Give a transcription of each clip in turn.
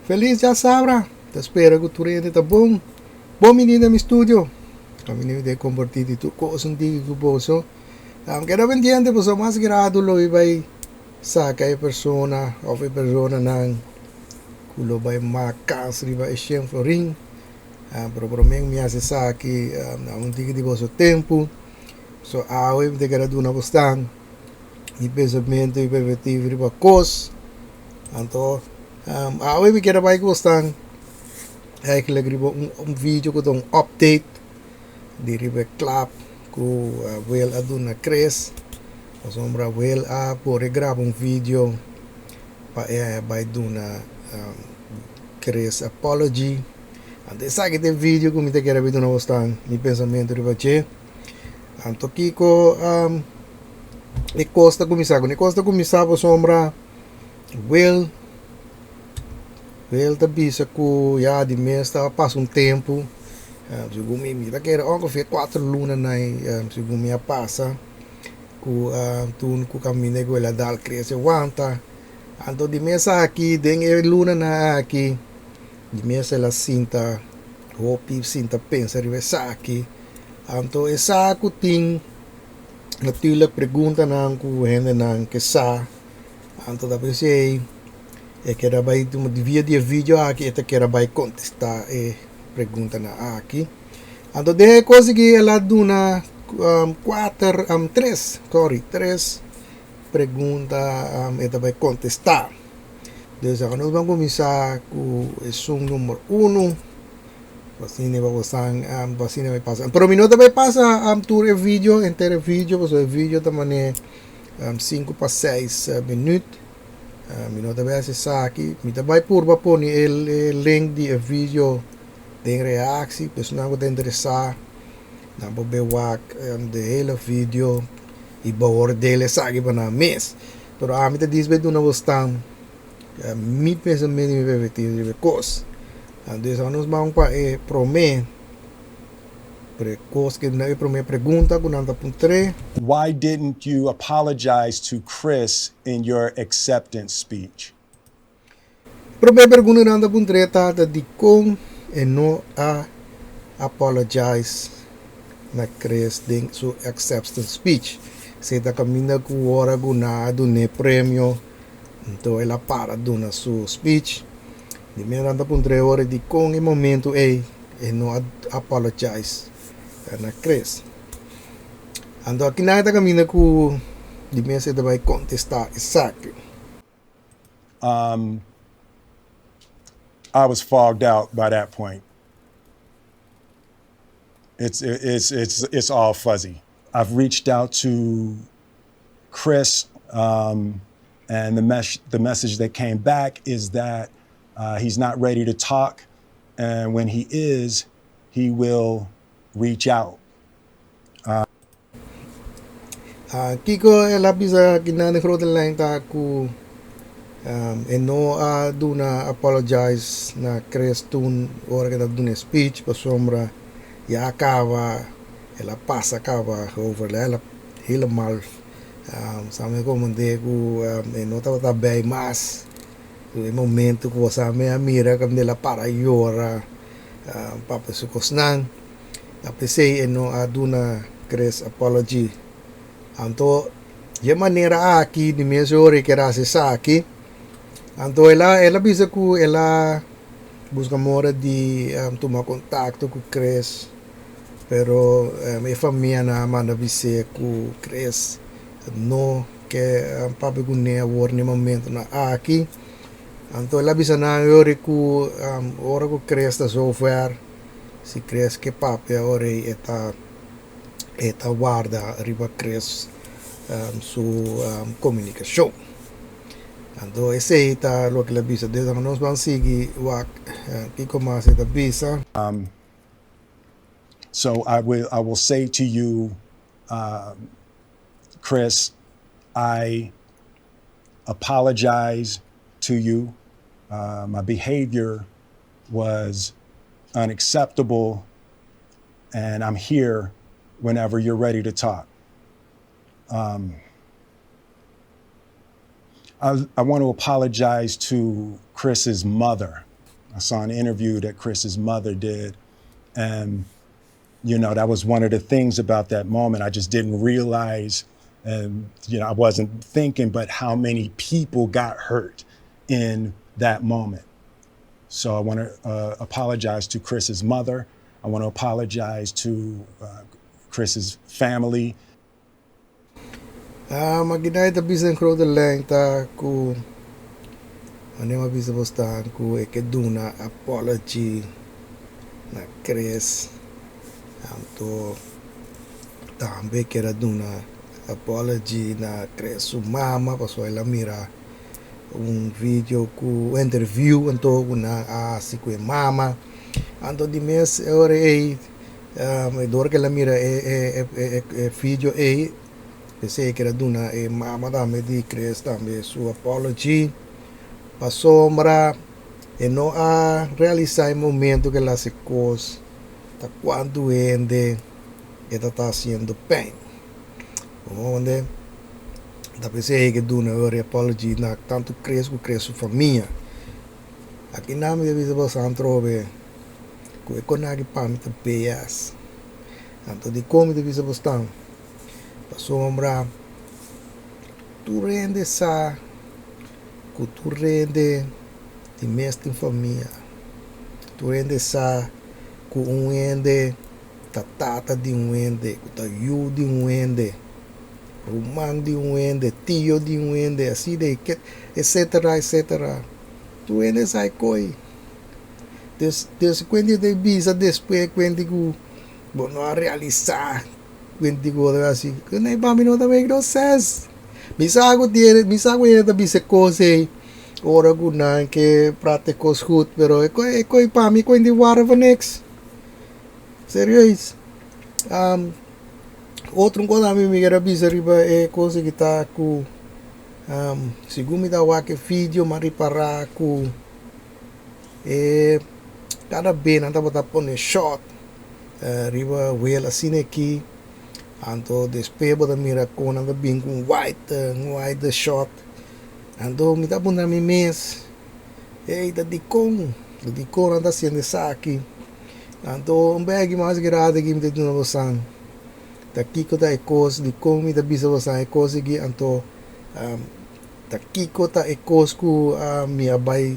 Felis djasabra! Ta spera ku tur hende ta bon. Bon bini na mi studio. Ami ta kompartí di tur kos un tiki ku boso. Keda pendiente pasobra mas grado lo mi bai saka e persona òf e personanan ku lo bai mak kans riba e shen florin. Pero promé ku mi hasi esaki na un tiki di boso tempu. So awe mi ta keda duna bosnan mi pensamentu i perspektiva riba kos. Anto awe mi keda bai ku bosnan eigenlijk riba un video ku ta un update di riba e klap ku Will a duna Chris. Pasobra Will a por e graba un video pa e bai duna Chris apology. Anto esaki ta e video ku mi ta kere bai duna bosnan mi pensamentu riba dje. Anto kiko e kos ta kuminsá ku? E kos ta kuminsá pasobra Will Will ta bisa ku ya di mes ta pasa un tempu segun mi mi ta kere ongeveer kuater luna na segun mi a pasa ku tun ku kaminda ku el a dal krese wanta. Anto di mes aki den e lunanan aki di mes el a sinta hopi sinta pensa riba esaki. Anto e sa ku tin natuurlijk preguntanan ku hendenan ke sa. Anto ta p'esei e keda bai via di e video aki e ta keda bai kontestá e preguntanan aki. Anto den e kos aki el a duna kuater tres sorry tres pregunta e ta bai kontestá. Dus awe nos ban kuminsá ku esun number uno. Asina pa bosan asina bai pasa. Pero mi no ta bai pasa tur e video, henter e video, pasobra e video ta mane 5:55 minuut. Mi no ta bai hasi esaki. Mi ta bai purba pone e link di e video den reactie. Personan ku ta interesá nan por bai wak de hele video i beoordeel esaki pa nan mes. Pero ami ta dis bai duna bosnan mi pensamentu i mi perspectiva riba e kos. Dus awe nos ban pa e promé kos ku e promé pregunta ku nan ta puntr'é. Why didn't you apologize to Chris in your acceptance speech? Promé pregunta ku nan ta puntr'é ta ta dikon e no a apologize na Chris den su acceptance speech. Esei ta kaminda ku ora ku nan a dun'é premio Anto el a para duna su speech. Di mera nan ta puntra e ora dikon e momento ei e no a apologize na Chris. Anto aki nan e ta kaminda ku di mes e ta bai kontestá esaki. I was fogged out by that point. It's it's it's it's all fuzzy. I've reached out to Chris, and the mes the message that came back is that he's not ready to talk, and when he is, he will reach out. Kiko el a bisa kinan den grote lijn ta ku e no a duna apologize na Chris toen ora ku e ta duna e speech pasobra ya a kaba el a pasa kaba over el a Helemaal sa mi a komprendé ku e no tabata bij mas. E momento ku sa mi a mira kaminda el a para yora papia su kosnan. Ta p'esei e no a duna Chris apology. Anto dje manera aki di mes ora e kier hasi esaki. Anto el a el a bisa ku el a buska mora di tuma kontakto ku Chris. Pero e famianan a manda bis'é ku Chris no ke papia kuné awor na e momentonan aki. Anto el a bisa nan yori ku ora ku Chris ta zover, si Chris ke papia ora ei e ta e ta warda riba Chris su komunikashon. Anto esei ta loke el a bisa. Desde nos ban sigui wak kiko mas e ta bisa. So I will I will say to you, Chris, I apologize to you. My behavior was unacceptable, and I'm here whenever you're ready to talk. I, I want to apologize to Chris's mother. I saw an interview that Chris's mother did, and that was one of the things about that moment. I just didn't realize, and I wasn't thinking, but how many people got hurt in that moment. So I want to apologize to Chris's mother. I want to apologize to Chris's family. Ah, ma gina ta bisa in grote lijn ta ku ane ma bisa bostaan ku e ke duna apology na Chris. Anto tambe ker a duna apology na Chris su mama, pasobra el a mira un video ku interview anto ku nan a hasi ku e mama. Anto di mes e ora ei, dor ku el a mira e video ei, p'esei e ker a duna e mama tambe di Chris tambe su apology, pasobra e no a realisá e momento ku el a hasi kos ta kuantu hende e ta ta hasiendo pèn. Onde ta p'esei ke duna e apology na tantu Chris ku Chris su famia. Aki nan mi ta bisa boso atrobe ku e konaki pa mi ta BS. Anto dikon mi ta bisa boso tan? Pasobra tur hende sa ku tur hende di mes tin famia. Tur hende sa ku un hende ta tata di un hende, ku ta yu di un hende, ruman di un hende, tio di un hende, asina etcetera, etcetera. Tur hende sa e koi. Dus, dus kuenti ta bisa despues kuenti ku bo no a realisá, kuenti ku bo ta hasi, nee, pa mi no ta make no sense. Mi sa ku tiene, mi sa ku hende ta bisa e kos ei ora ku nan ke prata e kos goed, pero e koi, e koi pa mi kuenti wara for niks. Serieus. Otro un kos ami mi kier a bisa riba e kos aki ta ku segun mi ta wak e video mi a ripará ku e kada be nan tabata pone shot riba Will asina aki, anto despues bo ta mira kon nan ta bin ku un wide, un wide shot, anto mi ta puntra mi mes, ey ta dikon, ta dikon nan ta hasiendo esaki? Anto un begi mas grandi aki mi ta duna bosan ta kiko ta e kos, dikon mi ta bisa bosan e kos aki, anto ta kiko ta e kos ku mi a bai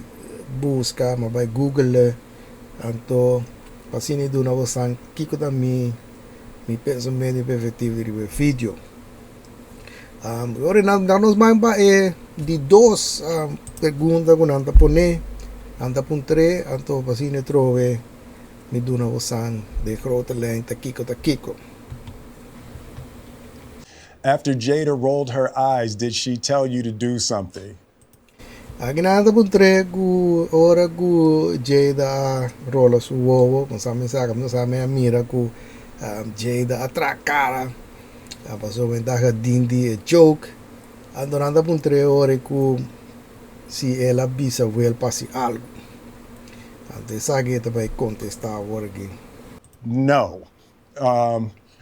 buska, mi a bai google, anto pa asina i duna bosan kiko ta mi mi pensamentu i perspektiva riba e video. Ora nan nos ban pa e di dos pregunta ku nan ta pone, nan ta puntr'é, anto pa asina trobe mi duna bosan den grote lijn ta kiko ta kiko. After Jada rolled her eyes, did she tell you to do something? Aki nan ta puntr'é ku ora ku Jada a rola su wowo, ku sa mi sa, ku sa mi a mira ku Jada a traha kara, a pasobra e ta hadin di e joke. Anto nan ta puntr'é ora ku si el a bisa Will pa hasi algu. Anto esaki e ta bai kontestá awor aki. No.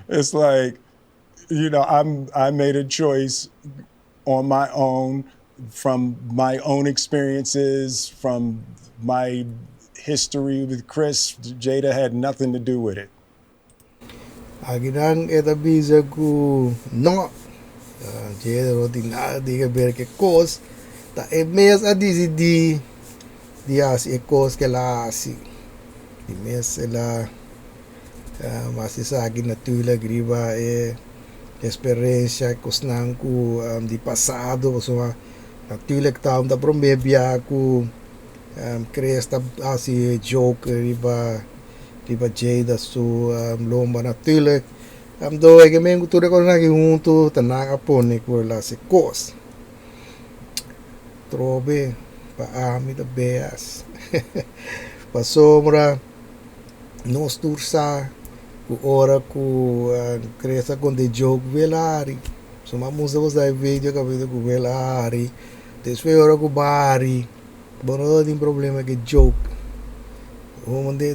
It's like, I made a choice on my own, from my own experiences, from my history with Chris. Jada had nothing to do with it. Aki nan e ta bisa ku no, Jada no tin nada di haber ku e kos, ta e mes a disidí di hasi e kos ku el a hasi. Di mes el a hasi esaki natuurlijk riba e eksperensia, kosnan ku di pasado, pasobra natuurlijk ta un ta promé bia ku Chris ta hasi joke riba riba Jada su lomba natuurlijk. Anto e ke men ku tur e kosnan aki huntu ta nan a pone ku el hasi kos. Trobe pa ami ta beas pasobra nos tur sa ku ora ku Chris a konta e joke Will a hari. Suma musa bo sa e video kaminda ku Will a hari. Despues ora ku bo a hari bo no ta tin problema ku e joke.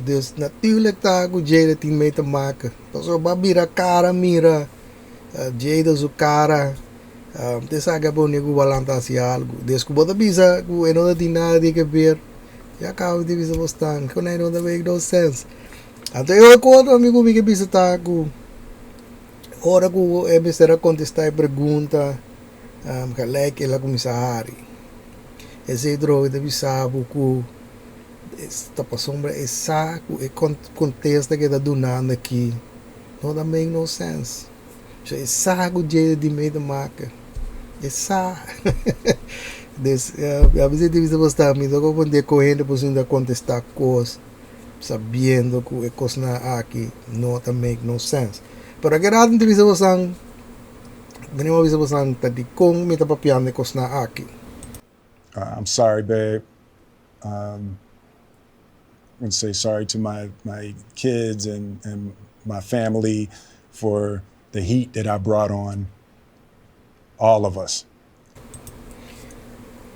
Dus natuurlijk ta ku Jada tin mee te maken. Pasobra bo a bira kara mira Jada su kara. Te sa ke a pone ku bo a lanta hasi algu. Des ku bo ta bisa ku e no ta tin nada di ke ber. Ya kaba di bisa bosnan ku no ta make no sense. Anto e otro amigu mi ke bisa ta ku ora ku e mester a kontestá e pregunta, gelijk el a kuminsá hari. Esei droga ta bisa bo ku ta pasobra e sa ku e kontesta ku e ta dunando aki no ta make no sense. So e sa ku dje di mee te maken. E sa. Dus a veces ta bisa bo sta mi ta konfundí ku hende por sinta kontestá kos sabiendo ku e kosnan aki no ta make no sense. Pero aki rato mi ta bisa bosan, mi a bisa bosan ta dikon mi ta papiando e kosnan aki. I'm sorry, babe. I'm gonna say sorry to my kids and my family for the heat that I brought on all of us.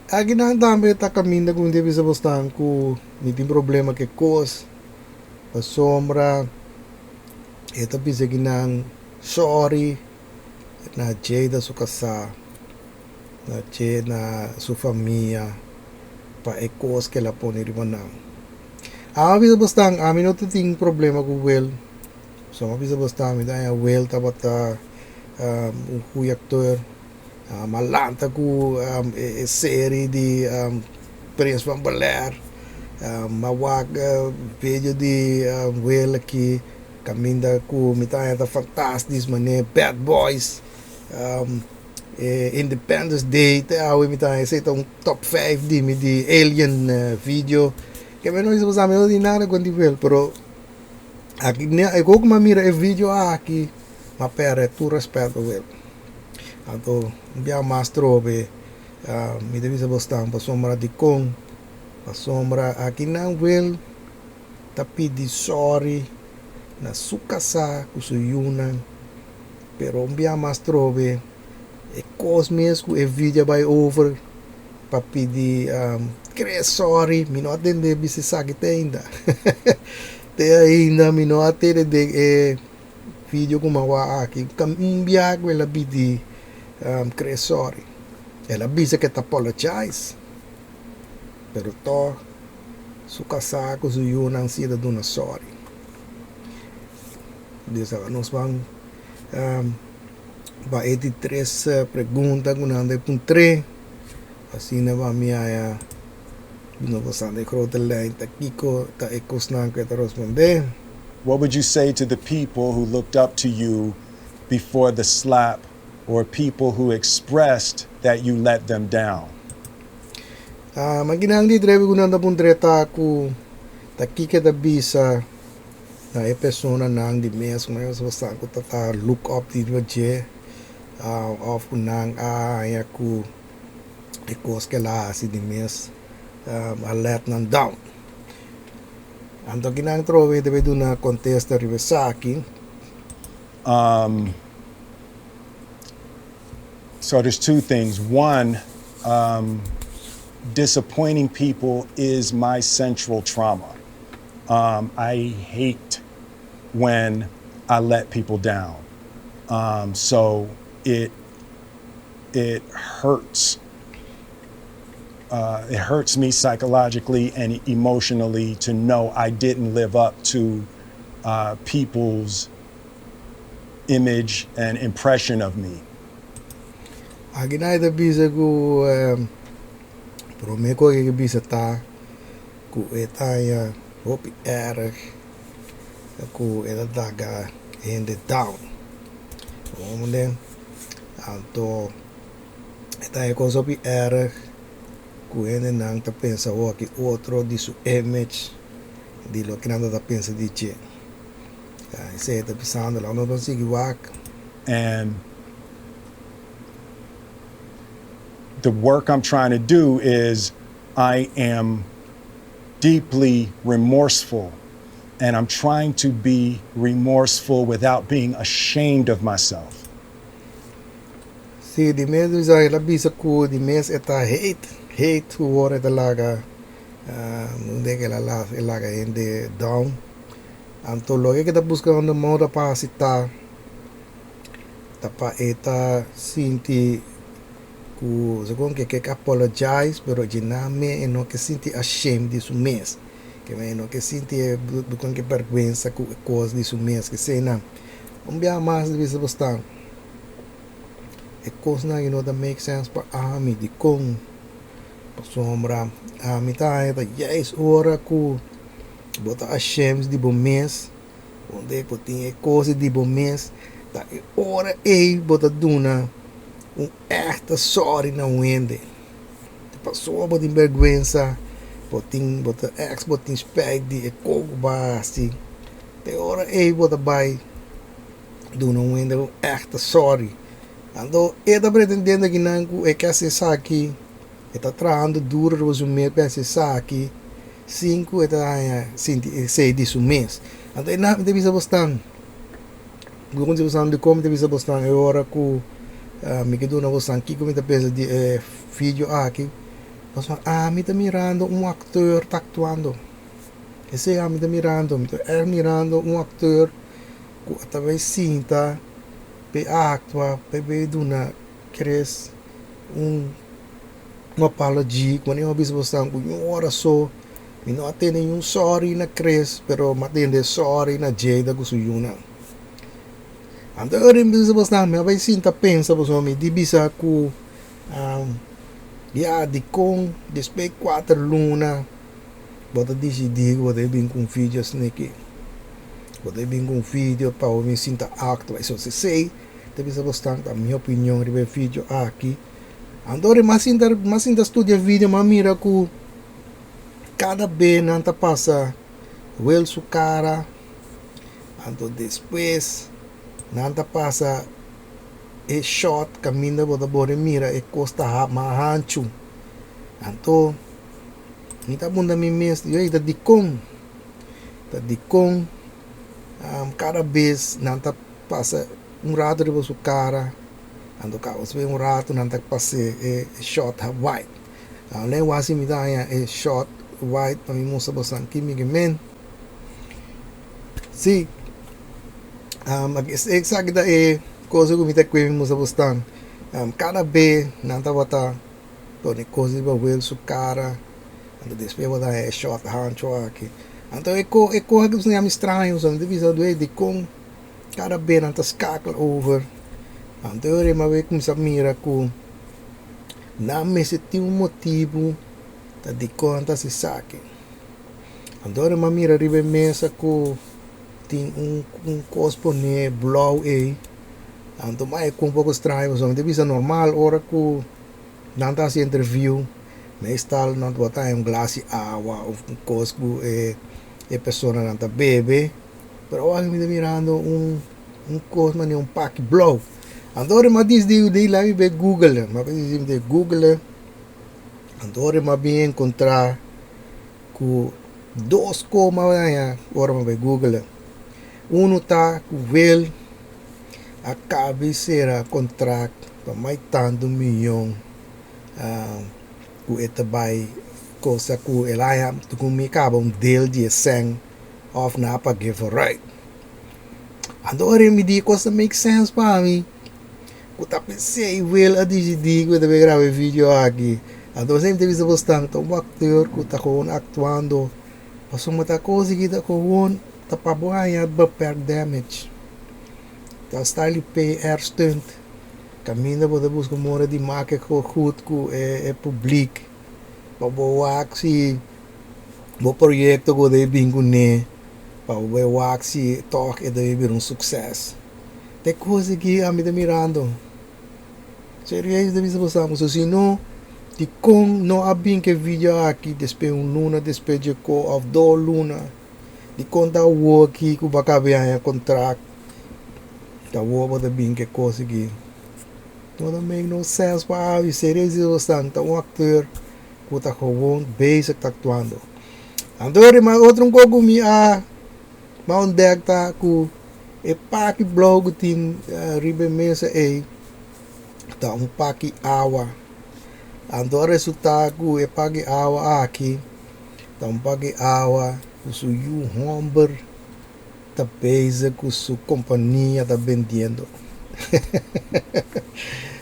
Akinan tambe ta kaminda ku mi ta bisa bosnan ku mi tin problema ku e kos pasobra e ta bisa kinan sorry na Jada su kasá, na dje na su famia pa e kos ku el a pone riba nan. Ami a bisa bosnan ami no ta tin problema ku Will, so mi a bisa bosnan mi ta haña Will tabata un goeie acteur. Mi a lanta ku e serie di Prins van Bel-Air. Mi a wak video di Will aki kaminda ku mi ta haña ta fantastisch manera Bad Boys, Independence Day te awe mi ta haña esei ta un top vijf di mi di alien video. Ke mi no bisa pasobra mi no tin nada kontra di Will pero aki e ku mi a mira e video aki mi a pèrdè tur rèspèt pa Will. Anto un bia mas trobe mi ta bisa bosnan pasobra dikon, pasobra akinan Will ta pidi sorry na su kasá ku su yunan, pero un bia mas trobe e kos mes ku e video a bai over pa pidi Chris sorry mi no a tende bisa esaki te ainda te ainda mi no a tende den e video ku mi a wak aki un bia ku el a pidi Chris sorry el a bisa ku e ta apologize pero tog su kasá ku su yunan si ta duna sorry dus nos ban pa e di tres pregunta ku nan ta puntr'é asina pa mi haya no por sa den grote lijn ta kiko ta e kosnan ku e ta respondé. What would you say to the people who looked up to you before the slap or people who expressed that you let them down? Makinan di trebi ku nan ta puntr'é ta ku ta kiko ta bisa na e personanan di mes ku nan ku ta ta look up riba dje òf ku nan a haña ku e kos ku el a hasi di mes a let nan down. Anto kinan trobe debe duna kontesta riba esaki. So there's two things. One, disappointing people is my central trauma. I hate when I let people down. So it hurts. It hurts me psychologically and emotionally to know I didn't live up to people's image and impression of me. Akinan e ta bisa ku promé kos ku e bisa ta ku e ta haña hopi erg ku e ta laga hende down. Anto e ta haña kos hopi erg ku hendenan ta pensa hopi otro di su image di loke nan ta pensa di dje. Esei e ta bisando laga nos ban sigui wak. And the work I'm trying to do is I am deeply remorseful and I'm trying to be remorseful without being ashamed of myself. Si, di mes bisa el a bisa ku di mes e ta hate, hate ku ora e ta laga unda ku el a laga hende down. Anto loke ku e ta buskando moda pa hasi ta, ta pa e ta sinti. Ku segun ke ke apologize, pero dje me e no ke sinti ashamed di su mes. Ke e no ke sinti kon ke bergwensa ku kos di su mes ke sena. Un bia mas di bisa bosnan. E kosnan no ta make sense pa ami di kon pasobra ami ta haña ta juist ora ku bo ta ashamed di bo mes, unda bo tin e kos di bo mes, ta e ora ei bo ta duna un echte sorry na un hende. Pasobra bo tin bergwensa, bo tin bo ta ex bo tin spijt di e kos ku bo a hasi. Te ora ei bo ta bai duna un hende un echte sorry. Anto e ta pretendiendo akinan ku e ke hasi esaki, e ta trahando duro riba su mes pa hasi esaki, sin ku e ta haña sinti esei di su mes. Anto e nan ta bisa bosnan, ku bosnan dikon mi ta bisa bosnan e ora ku mi ke duna bosnan kiko mi ta pensa di e video aki, pasobra ami ta mirando un aktor ta aktuando. Esei ami ta mirando, mi ta ègt mirando un aktor ku ta bai sinta p'e aktua, p'e bai duna Chris un apology. Ku a bisa bosnan ku un ora so mi no a tende niun sorry na Chris, pero mi a tende sorry na Jada ku su yunan. Anto ora mi bisa bosnan, mi a bai sinta pensa pasobra mi di bisa ku ya dikon despues di 4 luna bo ta disidí ku bo ta bin ku un video asin'aki. Bo ta bin ku un video pa bo bin sinta aktua. So esei ta bisa bosnan ta mi opinion riba e video aki. Anto ora mi a sinta studia video, mi a mira ku kada be nan ta pasa Will su kara, anto despues nan ta pasa e shot kaminda bo ta por mira e kos ta mas hanchu. Anto mi ta puntra mi mes, ta dikon? Ta dikon kada bes nan ta pasa un ratu riba su kara, anto kaba un ratu nan ta pasa e shot wide. Lei wak mi ta haña e shot wide pa mi mustra bosnan ki mi ke men. Si, esaki ta e kos ku mi ta kue mi mustra bosnan. Kada be nan tabata pone kos riba Will su kara, anto despues bo ta haña e shot hanchu aki. Anto e kos aki ta mi straño, mi ta bisa dikon kada be nan ta skakel over. Anto ora mi a bai kuminsá mira ku nan mester tin un motibu ta dikon nan ta hasi esaki. Anto ora mi a mira riba e mesa ku tin un kos pone blou ei, anto mi a un poko straño pasobra mi ta bisa normal ora ku nan ta hasi interview, meestal nan ta haña un glas di awa òf un kos ku e personanan ta bebe, pero awor mi ta mirando un kos manera un paki blou. Anto ora mi a disidí di laga mi bai google, mi a disidí di google, anto ora mi a bin enkontrá ku dos kos mi a haña ora mi a bai google. Unu ta ku Will a kaba di sera kontrakt pa mas tantu miyon ku e ta bai kosa ku el a haña ku mi kaba un deel di e sèn òf nan a pag'é vooruit. Anto ora mi di e kos ta make sense pa mi, ku ta p'esei Will a disidí ku e ta bai graba e video aki. Anto esei mi ta bisa bosnan ta un aktor ku ta gewoon aktuando pasobra ta kos aki ta gewoon ta pa bo haña beperkt damage. Ta style di PR stunt kaminda bo ta buska manera di make goed ku e publiek pa bo wak si bo proyekto ku bo ta bin kuné pa bo bai wak si tòg e ta bira un sukses. Ta e kos aki ami ta mirando serieus ta bisa boso pasobra si no dikon no a bin ku e video aki despues un luna despues dje ko òf 2 luna, dikon ta awor aki ku bo a kaba di haña kontrakt, ta awor bo ta bin ku e kos aki. No ta make no sense pa ami serieus ta bisa boso ta un aktor ku ta gewoon bezig ta aktuando. Anto otro un kos ku mi a ontdek ta ku e paki blou ku tin riba e mesa ei ta un paki awa. Anto a resultá ku e paki awa aki ta un paki awa ku su yu hòmber ta bezig ku su kompania ta bendiendo.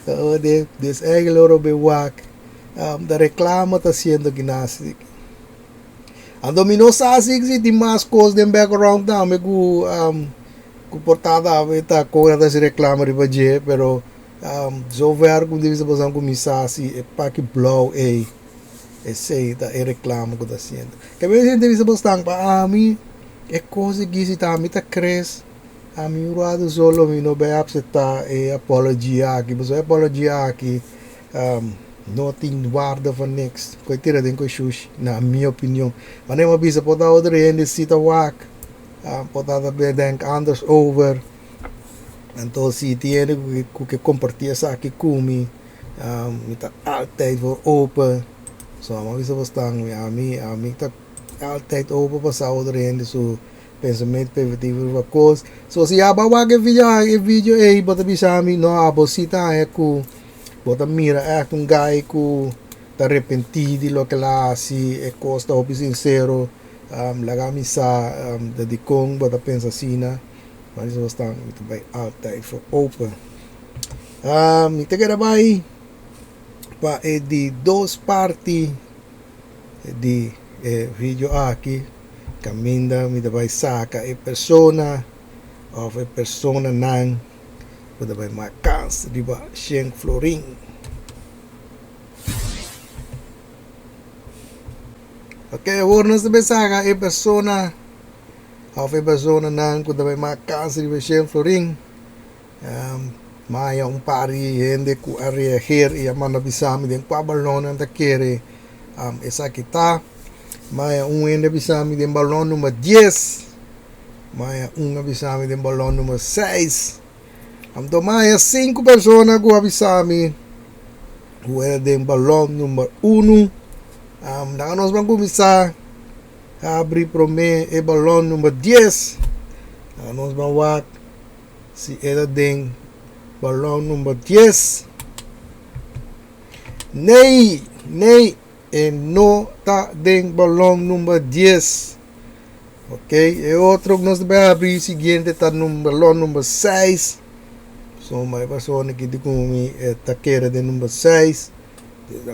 Oh, dus eigenlijk ora bo wak ta reclamo ta haciendo gimnastic. Anto mi no sa si existe mas cos den background tambe cu cu por ta tambe ta cobra ta haci reclamo riba dje, pero zover cu mi ta bisa boso cu mi sa si e paki blauw ey esey ta e reclamo cu ta haciendo. Ke mi ta bisa boso pa ami e cos aki si ta ami ta cres. Ami un ratu solo mi no bay acepta e apology aki pasobra e apology aki no tin waarde van niks. Koe tira den koe shushi na mi opinion. Wanneer mi a bisa por ta otro hende si ta wak por ta ta denk anders over. Anto si tin hende ku ke komparti esaki ku mi mi ta altijd voor open. So mi a bisa bo stan ami ami ta altijd open pa sa otro hende su Pensamentu preventivo riba kos. So si abo a wak e video e video ei bo ta bisa mi no abo si ta haña ku bo ta mira ègt un guy ku ta repentí di loke el a hasi e kos ta hopi sinsero laga mi sa ta dikon bo ta pensa asina ma di bo sta mi ta bai altijd for open. Mi ta keda bai pa e di dos parti di e video aki. Kaminda mi ta bai saka e persona of e personanan ku ta bai mak kans riba shen florin. Ok, awor nos ta bai saka e persona of e personanan ku ta bai mak kans riba shen florin. Maya un par di hende ku a reageer i a manda bisa mi den kua balon nan ta kere esaki ta. Maya un hende a bisa mi den balon number dies, maya un a bisa mi den balon number seis. Anto maya sinku persona ku a bisa mi ku era den balon number unu. Laga nos ban kuminsá habri promé e balon number dies. Laga nos ban wak. Si e ta den balon number dies. Nee, nee, e no ta den balon number dies. Ok, e otro ku nos ta bai habri siguiente ta balon number seis. So ma e persona ki di ku mi e ta kere den number seis.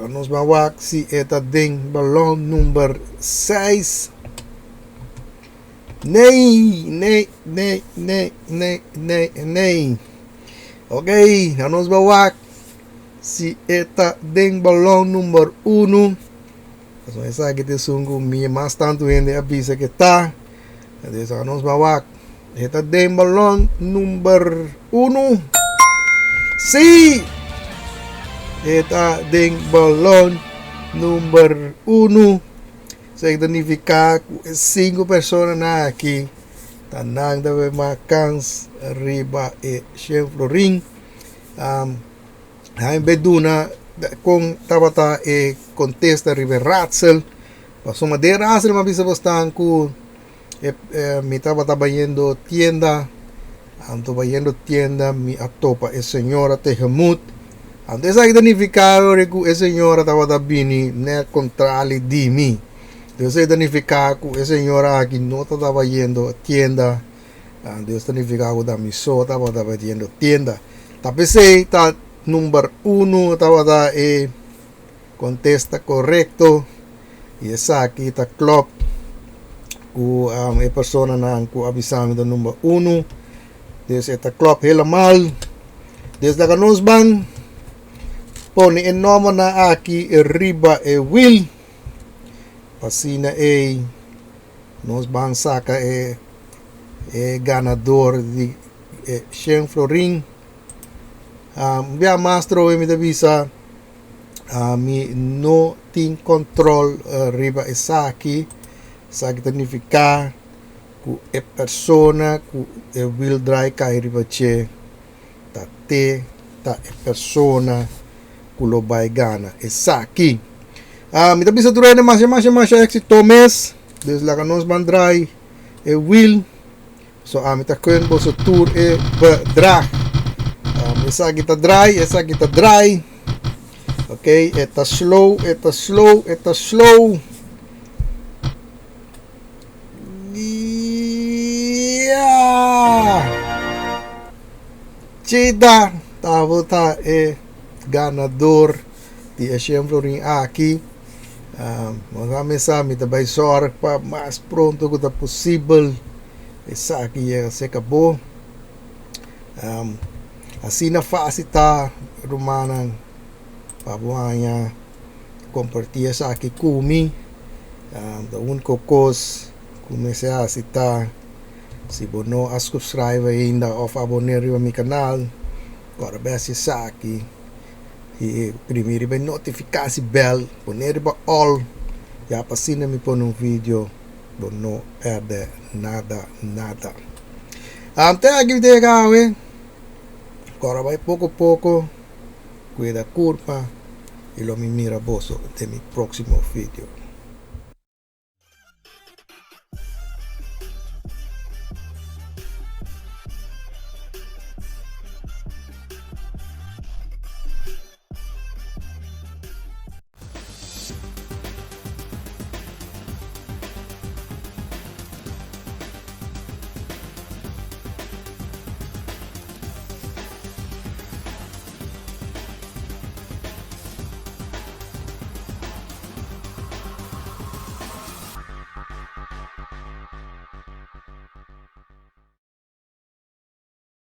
Nos bai wak si e ta den balon number seis. Nee, nee, nee, nee, nee, nee, nee. Ok, na nos ba wak si e ta den balon number uno. Pasobra esaki ta esun ku mi mas tantu hende a bisa ke ta. Entonces na nos ba wak e ta den balon number uno. Sí! E ta den balon number uno. Esaki ta nifiká ku e sinku personanan aki ta nan ta bai mas kans riba e shen florin. Nan bai duna kon tabata e kontesta riba e raadsel. Pasobra den raadsel mi a bisa bosnan ku mi tabata bayendo tienda, anto bayendo tienda mi a topa e señora tegemoet. Anto esaki ta nifiká ora ku e señora tabata bini nèt kontrali di mi. Entonces esei ta nifiká ku e señora aki no tabata bayendo tienda. Anto esei ta nifiká ku ta mi so tabata bayendo tienda. Ta p'esei ta number uno tabata e kontesta korekto. I esaki ta klòp ku e personanan ku a bisa mi ta number uno. Dus e ta klòp helamal. Dus laga nos ban pone e nòmbernan aki riba e wil. Pa asina ei nos ban saka e e ganador di e shen florin. Un bia mas trobe mi ta bisa. Mi no tin control riba esaki, esaki ta nifica cu e persona cu e wiel draai cay riba dje ta te ta e persona cu lo bay gana esaki. Mi ta bisa tur hende masha masha masha exito mes, dus laga nos ban draai e wiel. So ami ta gun boso tur e bedrag. Esaki ta draai, esaki ta draai. Ok, e ta slow, e ta slow, e ta slow. Yeah! Chida, tabata e. ganador di e shen florin aki. Nos a mesa mi ta bai zorg pa mas pronto ku ta posibel esaki yega serka bo. Asina fásil ta rumannan pa bo haña kompartí esaki ku mi. Ta úniko kos ku mester hasi ta si bo no a subscribe ainda òf aboné riba mi kanal, kòrda bai hasi esaki i primi riba e notifikasi bèl, pone riba all ya pa asina mi pone un video bo no pèrdè nada nada. Te aki mi ta yega awe, kòrda bai poko poko, kuida kurpa i lo mi mira boso den mi próksimo video.